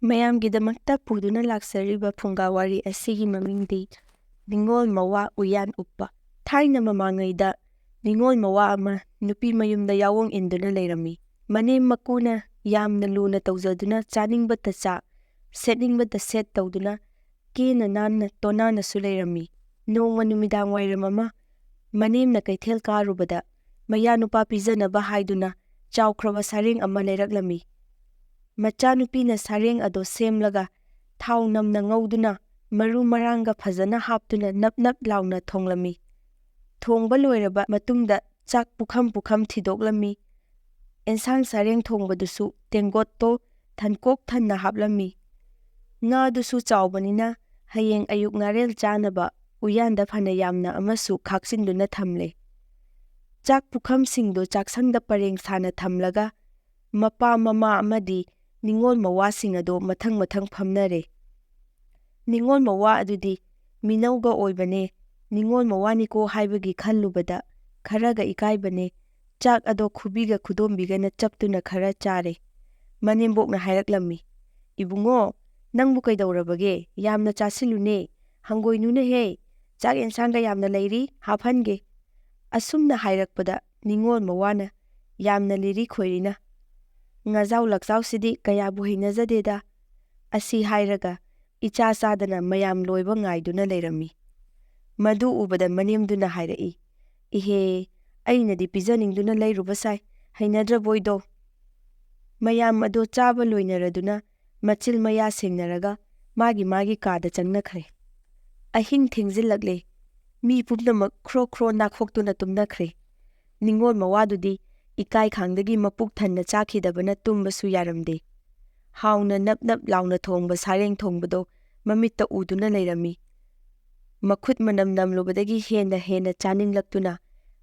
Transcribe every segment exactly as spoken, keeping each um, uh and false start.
ꯃꯌꯥꯝꯒꯤꯗꯃꯛꯇ ꯄꯨꯗꯨꯅ ꯂꯥꯛꯆꯔꯤꯕ ꯐꯨꯡꯒꯥ ꯋꯥꯔꯤ ꯑꯁꯤꯒꯤ ꯃꯃꯤꯡꯗꯤ ꯅꯤꯉꯣꯜ ꯃꯋꯥ ꯎꯌꯥꯟ ꯎꯞꯄ꯫ ꯊꯥꯏꯅ ꯃꯃꯥꯡꯉꯩꯗ ꯅꯤꯉꯣꯜ ꯃꯋꯥ ꯑꯃ ꯅꯨꯄꯤ ꯃꯌꯨꯝꯗ ꯌꯥꯑꯣꯡ ꯏꯟꯗꯨꯅ ꯂꯩꯔꯝꯃꯤ꯫ ꯃꯅꯦꯝ ꯃꯀꯨꯅ ꯌꯥꯝꯅ ꯂꯨꯅ ꯇꯧꯖꯗꯨꯅ ꯆꯥꯅꯤꯡꯕꯇ ꯆꯥ, ꯁꯦꯠꯅꯤꯡꯕꯇ ꯁꯦꯠ ꯇꯧꯗꯨꯅ ꯀꯦꯅ ꯅꯥꯟꯅ ꯇꯣꯅꯥꯅꯁꯨ ꯂꯩꯔꯝꯃꯤ꯫ ꯅꯣꯡꯃ ꯅꯨꯃꯤꯗꯥꯡ ꯋꯥꯏꯔꯝ ꯑꯃ ꯃꯅꯦꯝꯅ ꯀꯩꯊꯦꯜ ꯀꯥꯔꯨꯕꯗ ꯃꯌꯥꯅꯨꯄꯥ ꯄꯤꯖꯅꯕ ꯍꯥꯏꯗꯨꯅ ꯆꯥꯎꯈ꯭ꯔꯕ ꯁꯥꯔꯦꯡ ꯑꯃ ꯂꯩꯔꯛꯂꯝꯃꯤ꯫ ꯃꯆꯥꯅꯨꯄꯤꯅ ꯁꯥꯔꯦꯡ ꯑꯗꯣ ꯁꯦꯝꯂꯒ ꯊꯥꯎ ꯅꯝꯅ ꯉꯧꯗꯨꯅ ꯃꯔꯨ ꯃꯔꯥꯡꯒ ꯐꯖꯅ ꯍꯥꯞꯇꯨꯅ ꯅꯞ ꯅꯞ ꯂꯥꯎꯅ ꯊꯣꯡꯂꯝꯃꯤ꯫ ꯊꯣꯡꯕ ꯂꯣꯏꯔꯕ ꯃꯇꯨꯡꯗ ꯆꯥꯛ ꯄꯨꯈꯝ ꯄꯨꯈꯝ ꯊꯤꯗꯣꯛꯂꯝꯃꯤ꯫ ꯑꯦꯟꯁꯥꯡ ꯁꯥꯔꯦꯡ ꯊꯣꯡꯕꯗꯨꯁꯨ ꯇꯦꯡꯒꯣꯠꯇꯣ ꯊꯟꯀꯣꯛ ꯊꯟꯅ ꯍꯥꯞꯂꯝꯃꯤ꯫ ꯉꯥꯗꯨꯁꯨ ꯆꯥꯎꯕꯅꯤꯅ ꯍꯌꯦꯡ ꯑꯌꯨꯛ ꯉꯥꯔꯦꯜ ꯆꯥꯅꯕ ꯎꯌꯥꯟꯗ ꯐꯅ ꯌꯥꯝꯅ ꯑꯃꯁꯨ ꯈꯥꯛꯆꯤꯟꯗꯨꯅ ꯊꯝꯂꯦ꯫ ꯆꯥꯛ ꯄꯨꯈꯝꯁꯤꯡꯗꯨ ꯆꯥꯛꯁꯪꯗ ꯄꯔꯦꯡ ꯁꯥꯅ ꯊꯝꯂꯒ ꯃꯄꯥ ꯃꯃꯥ ꯑꯃꯗꯤ ꯅꯤꯉꯣꯜ ꯃꯋꯥꯁꯤꯡ ꯑꯗꯣ ꯃꯊꯪ ꯃꯊꯪ ꯐꯝꯅꯔꯦ꯫ ꯅꯤꯉꯣꯜ ꯃꯋꯥ ꯑꯗꯨꯗꯤ ꯃꯤꯅꯧꯒ ꯑꯣꯏꯕꯅꯦ, ꯅꯤꯉꯣꯜ ꯃꯋꯥꯅꯤꯀꯣ ꯍꯥꯏꯕꯒꯤ ꯈꯜꯂꯨꯕꯗ ꯈꯔꯒ ꯏꯀꯥꯏꯕꯅꯦ꯫ ꯆꯥꯛ ꯑꯗꯣ ꯈꯨꯕꯤꯒ ꯈꯨꯗꯣꯝꯕꯤꯒꯅ ꯆꯞꯇꯨꯅ ꯈꯔ ꯆꯥꯔꯦ꯫ ꯃꯅꯦꯝꯕꯣꯛꯅ ꯍꯥꯏꯔꯛꯂꯝꯃꯤ, "ꯏꯕꯨꯡꯉꯣ, ꯅꯪꯕꯨ ꯀꯩꯗꯧꯔꯕꯒꯦ? ꯌꯥꯝꯅ ꯆꯥꯁꯤꯜꯂꯨꯅꯦ, ꯍꯪꯒꯣꯏꯅꯨꯅꯍꯦ꯫ ꯆꯥꯛ ꯑꯦꯟꯁꯥꯡꯒ ꯌꯥꯝꯅ ꯂꯩꯔꯤ, ꯍꯥꯞꯍꯟꯒꯦ꯫" ꯑꯁꯨꯝꯅ ꯍꯥꯏꯔꯛꯄꯗ ꯅꯤꯉꯣꯜ ꯃꯋꯥꯅ ꯌꯥꯝꯅ ꯂꯤꯔꯤ ꯈꯣꯏꯔꯤꯅ, "ꯉꯥꯖꯥꯎ ꯂꯛꯆꯥꯎꯁꯤꯗꯤ ꯀꯌꯥꯕꯨ ꯍꯩꯅꯖꯗꯦꯗ" ꯑꯁꯤ ꯍꯥꯏꯔꯒ ꯏꯆꯥ ꯆꯥꯗꯅ ꯃꯌꯥꯝ ꯂꯣꯏꯕ ꯉꯥꯏꯗꯨꯅ ꯂꯩꯔꯝꯃꯤ꯫ ꯃꯗꯨ ꯎꯕꯗ ꯃꯅꯦꯝꯗꯨꯅ ꯍꯥꯏꯔꯛꯏ, "ꯏꯍꯦ, ꯑꯩꯅꯗꯤ ꯄꯤꯖꯅꯤꯡꯗꯨꯅ ꯂꯩꯔꯨꯕ ꯁꯥꯏ, ꯍꯩꯅꯗ꯭ꯔꯕꯣꯏꯗꯣ?" ꯃꯌꯥꯝ ꯑꯗꯣ ꯆꯥꯕ ꯂꯣꯏꯅꯔꯗꯨꯅ ꯃꯆꯤꯜ ꯃꯌꯥ ꯁꯦꯡꯅꯔꯒ ꯃꯥꯒꯤ ꯃꯥꯒꯤ ꯀꯥꯗ ꯆꯪꯅꯈ꯭ꯔꯦ꯫ ꯑꯍꯤꯡ ꯊꯦꯡꯖꯤꯜꯂꯛꯂꯦ꯫ ꯃꯤ ꯄꯨꯝꯅꯃꯛ ꯈ꯭ꯔꯣ ꯈ꯭ꯔꯣ ꯅꯥꯈꯣꯛꯇꯨꯅ ꯇꯨꯝꯅꯈ꯭ꯔꯦ꯫ ꯅꯤꯉꯣꯜ ꯃꯋꯥꯗꯨꯗꯤ ꯏꯀꯥꯏ ꯈꯥꯡꯗꯒꯤ ꯃꯄꯨꯛ ꯊꯟꯅ ꯆꯥꯈꯤꯗꯕꯅ ꯇꯨꯝꯕꯁꯨ ꯌꯥꯔꯝꯗꯦ꯫ ꯍꯥꯎꯅ ꯅꯞ ꯅꯞ ꯂꯥꯎꯅ ꯊꯣꯡꯕ ꯁꯥꯔꯦꯡ ꯊꯣꯡꯕꯗꯣ ꯃꯃꯤꯠꯇ ꯎꯗꯨꯅ ꯂꯩꯔꯝꯃꯤ꯫ ꯃꯈꯨꯠ ꯃꯅꯝ ꯅꯝꯂꯨꯕꯗꯒꯤ ꯍꯦꯟꯅ ꯍꯦꯟꯅ ꯆꯥꯅꯤꯡꯂꯛꯇꯨꯅ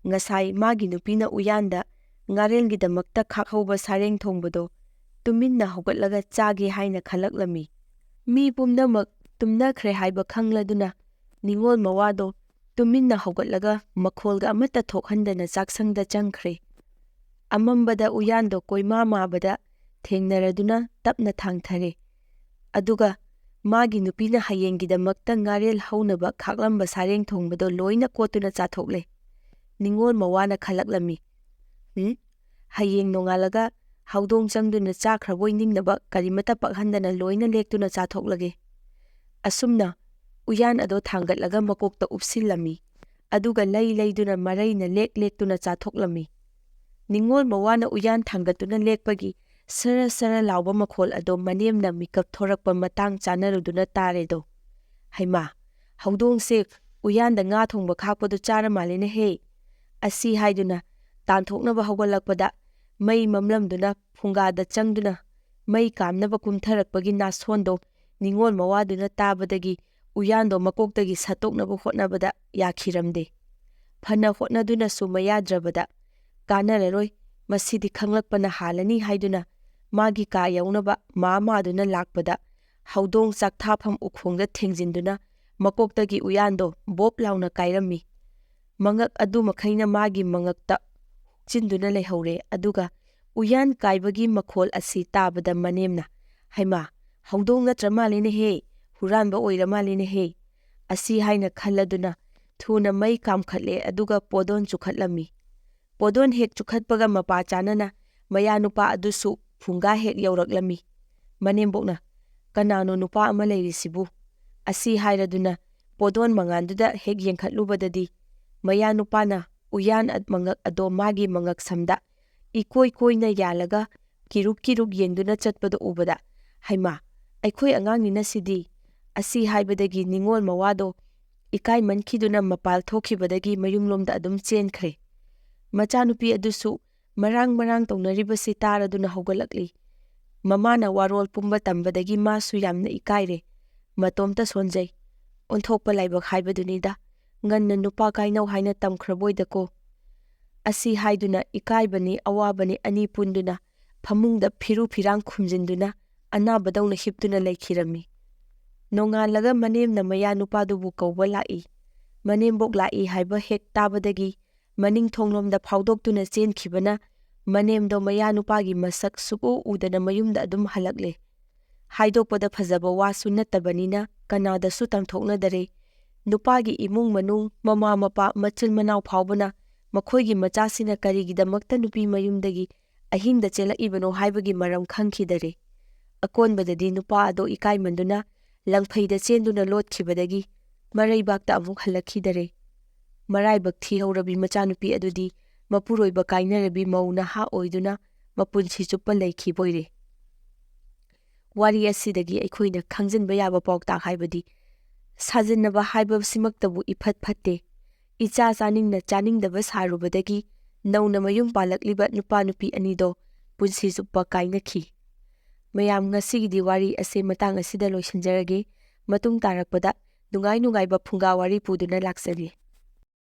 ꯉꯁꯥꯏ ꯃꯥꯒꯤ ꯅꯨꯄꯤꯅ ꯎꯌꯥꯟꯗ ꯉꯥꯔꯦꯜꯒꯤꯗꯃꯛꯇ ꯈꯥꯛꯍꯧꯕ ꯁꯥꯔꯦꯡ ꯊꯣꯡꯕꯗꯣ ꯇꯨꯃꯤꯟꯅ ꯍꯧꯒꯠꯂꯒ ꯆꯥꯒꯦ ꯍꯥꯏꯅ ꯈꯜꯂꯛꯂꯝꯃꯤ꯫ ꯃꯤ ꯄꯨꯝꯅꯃꯛ ꯇꯨꯝꯅꯈ꯭ꯔꯦ ꯍꯥꯏꯕ ꯈꯪꯂꯗꯨꯅ ꯅꯤꯉꯣꯜ ꯃꯋꯥꯗꯣ ꯇꯨꯃꯤꯟꯅ ꯍꯧꯒꯠꯂꯒ ꯃꯈꯣꯜꯒ ꯑꯃꯠꯇ ꯊꯣꯛꯍꯟꯗꯅ ꯆꯥꯛꯁꯪꯗ ꯆꯪꯈ꯭ꯔꯦ꯫ ꯑꯃꯝꯕꯗ ꯎꯌꯥꯟꯗꯣ ꯀꯣꯏꯃꯥ ꯃꯥꯕꯗ ꯊꯦꯡꯅꯔꯗꯨꯅ ꯇꯞꯅ ꯊꯥꯡꯊꯔꯦ꯫ ꯑꯗꯨꯒ ꯃꯥꯒꯤ ꯅꯨꯄꯤꯅ ꯍꯌꯦꯡꯒꯤꯗꯃꯛꯇ ꯉꯥꯔꯦꯜ ꯍꯧꯅꯕ ꯈꯥꯛꯂꯝꯕ ꯁꯥꯔꯦꯡ ꯊꯣꯡꯕꯗꯣ ꯂꯣꯏꯅ ꯀꯣꯠꯇꯨꯅ ꯆꯥꯊꯣꯛꯂꯦ꯫ ꯅꯤꯡꯉꯣꯜ ꯃꯋꯥꯅ ꯈꯜꯂꯛꯂꯝꯃꯤ, "ꯎꯝ, ꯍꯌꯦꯡ ꯅꯣꯡꯉꯥꯜꯂꯒ ꯍꯧꯗꯣꯡ ꯆꯪꯗꯨꯅ ꯆꯥꯈ꯭ꯔꯕꯣꯏ ꯅꯤꯡꯅꯕ ꯀꯔꯤꯃꯠꯇ ꯄꯛꯍꯟꯗꯅ ꯂꯣꯏꯅ ꯂꯦꯛꯇꯨꯅ ꯆꯥꯊꯣꯛꯂꯒꯦ"꯫ ꯑꯁꯨꯝꯅ ꯎꯌꯥꯟ ꯑꯗꯣ ꯊꯥꯡꯒꯠꯂꯒ ꯃꯀꯣꯛꯇ ꯎꯞꯁꯤꯜꯂꯝꯃꯤ꯫ ꯑꯗꯨꯒ ꯂꯩ ꯂꯩꯗꯨꯅ ꯃꯔꯩꯅ ꯂꯦꯛ ꯂꯦꯛꯇꯨꯅ ꯆꯥꯊꯣꯛꯂꯝꯃꯤ꯫ ꯅꯤꯡꯉꯣꯜ ꯃꯋꯥꯅ ꯎꯌꯥꯟ ꯊꯥꯡꯒꯠꯇꯨꯅ ꯂꯦꯛꯄꯒꯤ ꯁꯔ ꯁꯔ ꯂꯥꯎꯕ ꯃꯈꯣꯜ ꯑꯗꯣ ꯃꯅꯦꯝꯅ ꯃꯤꯀꯞ ꯊꯣꯔꯛꯄ ꯃꯇꯥꯡ ꯆꯥꯅꯔꯨꯗꯨꯅ ꯇꯥꯔꯦꯗꯣ꯫ "ꯍꯩꯃꯥ, ꯍꯧꯗꯣꯡꯁꯦ ꯎꯌꯥꯟꯗ ꯉꯥ ꯊꯣꯡꯕ ꯈꯥꯛꯄꯗꯨ ꯆꯥꯔ ꯃꯥꯜꯂꯦꯅꯦꯍꯦ!" ꯑꯁꯤ ꯍꯥꯏꯗꯨꯅ ꯇꯥꯟꯊꯣꯛꯅꯕ ꯍꯧꯒꯠꯂꯛꯄꯗ ꯃꯩ ꯃꯝꯂꯝꯗꯨꯅ ꯐꯨꯡꯒꯥꯗ ꯆꯪꯗꯨꯅ ꯃꯩ ꯀꯥꯝꯅꯕ ꯀꯨꯝꯊꯔꯛꯄꯒꯤ ꯅꯥꯁꯣꯟꯗꯣ ꯅꯤꯡꯉꯣꯜ ꯃꯋꯥꯗꯨꯅ ꯇꯥꯕꯗꯒꯤ ꯎꯌꯥꯟꯗꯣ ꯃꯀꯣꯛꯇꯒꯤ ꯁꯠꯇꯣꯛꯅꯕ ꯍꯣꯠꯅꯕꯗ ꯌꯥꯈꯤꯔꯝꯗꯦ꯫ ꯐꯅ ꯍꯣꯠꯅꯗꯨꯅꯁꯨ ꯃꯌꯥꯗ꯭ꯔꯕꯗ, "ꯀꯥꯟꯅꯔꯔꯣꯏ, ꯃꯁꯤꯗꯤ ꯈꯪꯂꯛꯄꯅ ꯍꯥꯜꯂꯅꯤ" ꯍꯥꯏꯗꯨꯅ ꯃꯥꯒꯤ ꯀꯥ ꯌꯧꯅꯕ ꯃꯥ ꯃꯥꯗꯨꯅ ꯂꯥꯛꯄꯗ ꯍꯧꯗꯣꯡ ꯆꯥꯛꯊꯥꯐꯝ ꯎꯈꯣꯡꯗ ꯊꯦꯡꯖꯤꯟꯗꯨꯅ ꯃꯀꯣꯛꯇꯒꯤ ꯎꯌꯥꯟꯗꯣ ꯕꯣꯞ ꯂꯥꯎꯅ ꯀꯥꯏꯔꯝꯃꯤ꯫ ꯃꯉꯛ ꯑꯗꯨ ꯃꯈꯩꯅ ꯃꯥꯒꯤ ꯃꯉꯛꯇ ꯍꯨꯛꯆꯤꯟꯗꯨꯅ ꯂꯩꯍꯧꯔꯦ꯫ ꯑꯗꯨꯒ ꯎꯌꯥꯟ ꯀꯥꯏꯕꯒꯤ ꯃꯈꯣꯜ ꯑꯁꯤ ꯇꯥꯕꯗ ꯃꯅꯦꯝꯅ, "ꯍꯩꯃꯥ, ꯍꯧꯗꯣꯡ ꯅꯠꯇ꯭ꯔ ꯃꯥꯜꯂꯦꯅꯦꯍꯦ, ꯍꯨꯔꯥꯟꯕ ꯑꯣꯏꯔ ꯃꯥꯜꯂꯦꯅꯦꯍꯦ" ꯑꯁꯤ ꯍꯥꯏꯅ ꯈꯜꯂꯗꯨꯅ ꯊꯨꯅ ꯃꯩ ꯀꯥꯝꯈꯠꯂꯦ, ꯑꯗꯨꯒ ꯄꯣꯗꯣꯟ ꯆꯨꯈꯠꯂꯝꯃꯤ꯫ ꯄꯣꯗꯣꯟ ꯍꯦꯛ ꯆꯨꯈꯠꯄꯒ ꯃꯄꯥ ꯆꯥꯅꯅ ꯃꯌꯥꯅꯨꯄꯥ ꯑꯗꯨꯁꯨ ꯐꯨꯡꯒꯥ ꯍꯦꯛ ꯌꯧꯔꯛꯂꯝꯃꯤ꯫ ꯃꯅꯦꯝꯕꯣꯛꯅ, "ꯀꯅꯥꯅꯣ ꯅꯨꯄꯥ ꯑꯃ ꯂꯩꯔꯤꯁꯤꯕꯨ?" ꯑꯁꯤ ꯍꯥꯏꯔꯗꯨꯅ ꯄꯣꯗꯣꯟ ꯃꯉꯥꯟꯗꯨꯗ ꯍꯦꯛ ꯌꯦꯡꯈꯠꯂꯨꯕꯗꯗꯤ ꯃꯌꯥꯅꯨꯄꯥꯅ ꯎꯌꯥꯟ ꯑ-, ꯃꯉꯛ ꯑꯗꯣ ꯃꯥꯒꯤ ꯃꯉꯛꯁꯝꯗ ꯏꯀꯣꯏ ꯀꯣꯏꯅ ꯌꯥꯜꯂꯒ ꯀꯤꯔꯨꯛ ꯀꯤꯔꯨꯛ ꯌꯦꯡꯗꯨꯅ ꯆꯠꯄꯗꯨ ꯎꯕꯗ, "ꯍꯩꯃꯥ, ꯑꯩꯈꯣꯏ ꯑꯉꯥꯡꯅꯤꯅ ꯁꯤꯗꯤ!" ꯑꯁꯤ ꯍꯥꯏꯕꯗꯒꯤ ꯅꯤꯡꯉꯣꯜ ꯃꯋꯥꯗꯣ ꯏꯀꯥꯏꯃꯟꯈꯤꯗꯨꯅ ꯃꯄꯥꯜ ꯊꯣꯛꯈꯤꯕꯗꯒꯤ ꯃꯌꯨꯝꯂꯣꯝꯗ ꯑꯗꯨꯝ ꯆꯦꯟꯈ꯭ꯔꯦ꯫ ꯃꯆꯥꯅꯨꯄꯤ ꯑꯗꯨꯁꯨ ꯃꯔꯥꯡ ꯃꯔꯥꯡ ꯇꯧꯅꯔꯤꯕꯁꯤ ꯇꯥꯔꯗꯨꯅ ꯍꯧꯒꯠꯂꯛꯂꯤ꯫ ꯃꯃꯥꯅ ꯋꯥꯔꯣꯜ ꯄꯨꯝꯕ ꯇꯝꯕꯗꯒꯤ ꯃꯥꯁꯨ ꯌꯥꯝꯅ ꯏꯀꯥꯏꯔꯦ꯫ ꯃꯇꯣꯝꯇ ꯁꯣꯟꯖꯩ꯫ ꯑꯣꯟꯊꯣꯛꯄ ꯂꯥꯏꯕꯛ ꯍꯥꯏꯕꯗꯨꯅꯤꯗ꯫ ꯉꯟꯅ ꯅꯨꯄꯥ ꯀꯥꯏꯅꯧ ꯍꯥꯏꯅ ꯇꯝꯈ꯭ꯔꯕꯣꯏꯗꯀꯣ꯫ ꯑꯁꯤ ꯍꯥꯏꯗꯨꯅ ꯏꯀꯥꯏꯕꯅꯤ, ꯑꯋꯥꯕꯅꯤ ꯑꯅꯤ ꯄꯨꯟꯗꯨꯅ ꯐꯃꯨꯡꯗ ꯐꯤꯔꯨ ꯐꯤꯔꯥꯡ ꯈꯨꯝꯖꯤꯟꯗꯨꯅ ꯑꯅꯥꯕꯗꯧꯅ ꯍꯤꯞꯇꯨꯅ ꯂꯩꯈꯤꯔꯝꯃꯤ꯫ ꯅꯣꯡꯉꯥꯜꯂꯒ ꯃꯅꯦꯝꯅ ꯃꯌꯥ ꯅꯨꯄꯥꯗꯨꯕꯨ ꯀꯧꯕ ꯂꯥꯛꯏ꯫ ꯃꯅꯦꯝꯕꯣꯛ ꯂꯥꯛꯏ ꯍꯥꯏꯕ ꯍꯦꯛ ꯇꯥꯕꯗꯒꯤ ꯃꯅꯤꯡ ꯊꯣꯡꯂꯣꯝꯗ ꯐꯥꯎꯗꯣꯛꯇꯨꯅ ꯆꯦꯟꯈꯤꯕꯅ ꯃꯅꯦꯝꯗꯣ ꯃꯌꯥ ꯅꯨꯄꯥꯒꯤ ꯃꯁꯛ ꯁꯨꯛꯎ ꯎꯗꯅ ꯃꯌꯨꯝꯗ ꯑꯗꯨꯝ ꯍꯜꯂꯛꯂꯦ꯫ ꯍꯥꯏꯗꯣꯛꯄꯗ ꯐꯖꯕ ꯋꯥꯁꯨ ꯅꯠꯇꯕꯅꯤꯅ ꯀꯅꯥꯗꯁꯨ ꯇꯝꯊꯣꯛꯅꯗꯔꯦ꯫ ꯅꯨꯄꯥꯒꯤ ꯏꯃꯨꯡ ꯃꯅꯨꯡ, ꯃꯃꯥ ꯃꯄꯥ, ꯃꯆꯤꯟ ꯃꯅꯥꯎ ꯐꯥꯎꯕꯅ ꯃꯈꯣꯏꯒꯤ ꯃꯆꯥꯁꯤꯅ ꯀꯔꯤꯒꯤꯗꯃꯛꯇ ꯅꯨꯄꯤ ꯃꯌꯨꯝꯗꯒꯤ ꯑꯍꯤꯡꯗ ꯆꯦꯜꯂꯛꯏꯕꯅꯣ ꯍꯥꯏꯕꯒꯤ ꯃꯔꯝ ꯈꯪꯈꯤꯗꯔꯦ꯫ ꯑꯀꯣꯟꯕꯗꯗꯤ ꯅꯨꯄꯥ ꯑꯗꯣ ꯏꯀꯥꯏꯃꯟꯗꯨꯅ ꯂꯪꯐꯩꯗ ꯆꯦꯟꯗꯨꯅ ꯂꯣꯠꯈꯤꯕꯗꯒꯤ ꯃꯔꯩꯕꯥꯛꯇ ꯑꯃꯨꯛ ꯍꯜꯂꯛꯈꯤꯗꯔꯦ꯫ ꯃꯔꯥꯏꯕꯛ ꯊꯤꯍꯧꯔꯕꯤ ꯃꯆꯥꯅꯨꯄꯤ ꯑꯗꯨꯗꯤ ꯃꯄꯨꯔꯣꯏꯕ ꯀꯥꯏꯅꯔꯕꯤ ꯃꯧ ꯅꯍꯥ ꯑꯣꯏꯗꯨꯅ ꯃꯄꯨꯟꯁꯤ ꯆꯨꯞꯄ ꯂꯩꯈꯤꯕ ꯑꯣꯏꯔꯦ꯫ ꯋꯥꯔꯤ ꯑꯁꯤꯗꯒꯤ ꯑꯩꯈꯣꯏꯅ ꯈꯪꯖꯤꯟꯕ ꯌꯥꯕ ꯄꯥꯎꯇꯥꯛ ꯍꯥꯏꯕꯗꯤ, ꯁꯥꯖꯤꯟꯅꯕ ꯍꯥꯏꯕꯁꯤꯃꯛꯇꯕꯨ ꯏꯐꯠ ꯐꯠꯇꯦ꯫ ꯏꯆꯥ ꯆꯥꯅꯤꯡꯅ ꯆꯥꯅꯤꯡꯗꯕ ꯁꯥꯔꯨꯕꯗꯒꯤ ꯅꯧꯅ ꯃꯌꯨꯝ ꯄꯥꯜꯂꯛꯂꯤꯕ ꯅꯨꯄꯥ ꯅꯨꯄꯤ ꯑꯅꯤꯗꯣ ꯄꯨꯟꯁꯤ ꯆꯨꯞꯄ ꯀꯥꯏꯅꯈꯤ꯫ ꯃꯌꯥꯝ, ꯉꯁꯤꯒꯤꯗꯤ ꯋꯥꯔꯤ ꯑꯁꯦ ꯃꯇꯥꯡ ꯑꯁꯤꯗ ꯂꯣꯏꯁꯤꯟꯖꯔꯒꯦ꯫ ꯃꯇꯨꯡ ꯇꯥꯔꯛꯄꯗ ꯅꯨꯡꯉꯥꯏ ꯅꯨꯡꯉꯥꯏꯕ ꯐꯨꯡꯒꯥ ꯋꯥꯔꯤ ꯄꯨꯗꯨꯅ ꯂꯥꯛꯆꯒꯦ꯫